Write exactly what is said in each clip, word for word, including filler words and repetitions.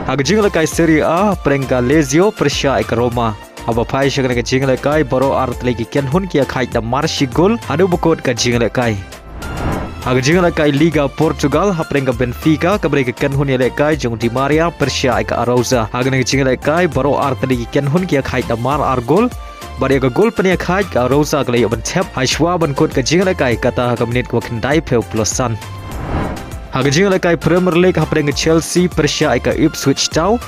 Ha ka jingïalehkai Serie A, hapdeng ka Lazio pyrshah ïa ka Roma. Haba phai sha kane ka jingïalehkai, baroh artylli ki kynhun ki ïakhaid da mar shi gol haduh ba kut ka jingïalehkai. Ha ka jingïalehkai Liga Portugal, hapdeng ka Benfica, kaba dei ka kynhun ïalehkai jong Di Maria pyrshah ïa ka Arousa. Ha kane ka jingïalehkai, baroh artylli ki kynhun ki ïakhaid da mar ar gol. Bad ïa ka gol pynïakhaid ka Arousa ka la ïoh ban thep ha shuwa ban kut ka jingïalehkai, kata ha ka minit kaba khyndai phew plus san. Ha ka jingïalehkai Premier League, hapdeng ka Chelsea pyrshah ïa ka Ipswich Town.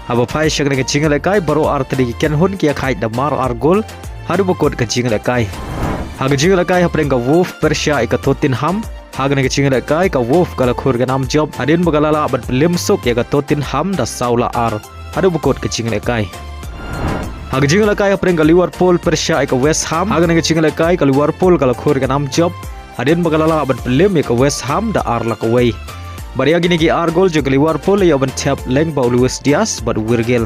Haba phai sha kane ka jingïalehkai, baroh artylli ki kynhun ki ïakhaid da mar ar gol haduh ba kut ka jingïalehkai. Ha ka jingïalehkai, hapdeng ka Wolves pyrshah ïa ka Tottenham. Ha kane ka jingïalehkai, ka Wolves ka la khur ka nam jop hadien ba ka la lah ban pynlem suk ïa ka Tottenham da saw la ar haduh ba kut ka jingïalehkai. Ha ka jingïalehkai, hapdeng ka Liverpool pyrshah ïa ka West Ham. Ha kane ka jingïalehkai, ka Liverpool ka la khur ka nam jop hadien ba ka la lah ban pynlem ïa ka West Ham da ar la kawei. Bad ïa kine ki ar gol jong ka Liverpool la ïoh ban thep lyngba u Luis Diaz bad u Virgil.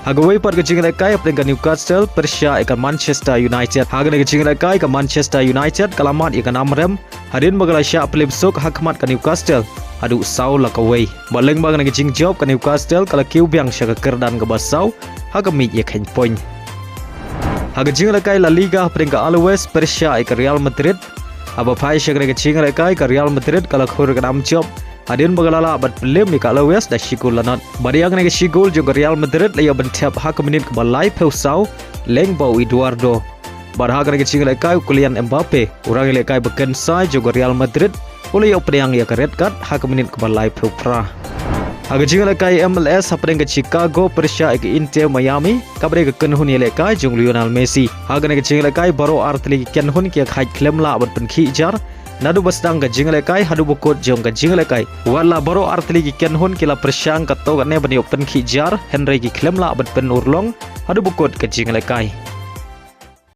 Ha kawei pat ka jingïalehkai, hapdeng ka Newcastle pyrshah ïa ka Manchester United. Ha kane ka jingïalehkai, ka Manchester United ka la mad ïa ka nam rem hadien ba ka la shah pynlem suk ha khmat ka Newcastle haduh saw la kawei. Bad lyngba kane ka jingjop, ka Newcastle ka la kiew biang sha ka kyrdan kaba saw ha ka miej ïakheiñ point. Ha ka jingïalehkai La Liga, hapdeng ka Alaves pyrshah ïa ka Real Madrid. Haba phai sha kane ka jingïalehkai, ka Real Madrid ka la khur ka nam jop hadien ba ka la lah ban pynlem ïa ka Alaves da shi gol la nod. Bad ïa kane ka shi gol jong ka Real Madrid la ïoh ban thep ha ka minit kaba lai phew saw lyngba u Eduardo. Bad ha kane ka jingïalehkai, u Kylian Mbappe, u rangïalehkai ba kynsai jong ka Real Madrid, u la ïoh pdiang ïa ka red card ha ka minit kaba lai phew phra. Ha ka jingïalehkai M L S, hapdeng ka Chicago pyrshah ïa ka Inter Miami, kaba dei ka kynhun ïalehkai jong u Lionel Messi. Ha kane ka jingïalehkai, baroh artylli ki kynhun ki ïakhaid khlem lah ban pynkhih jar naduh ba sdang ka jingïalehkai haduh ba kut jong ka jingïalehkai. Wat la baroh artylli ki kynhun ki la pyrshang katto katne ban ïoh pynkhih jar, hynrei ki khlem lah ban pynurlong haduh ba kut ka jingïalehkai.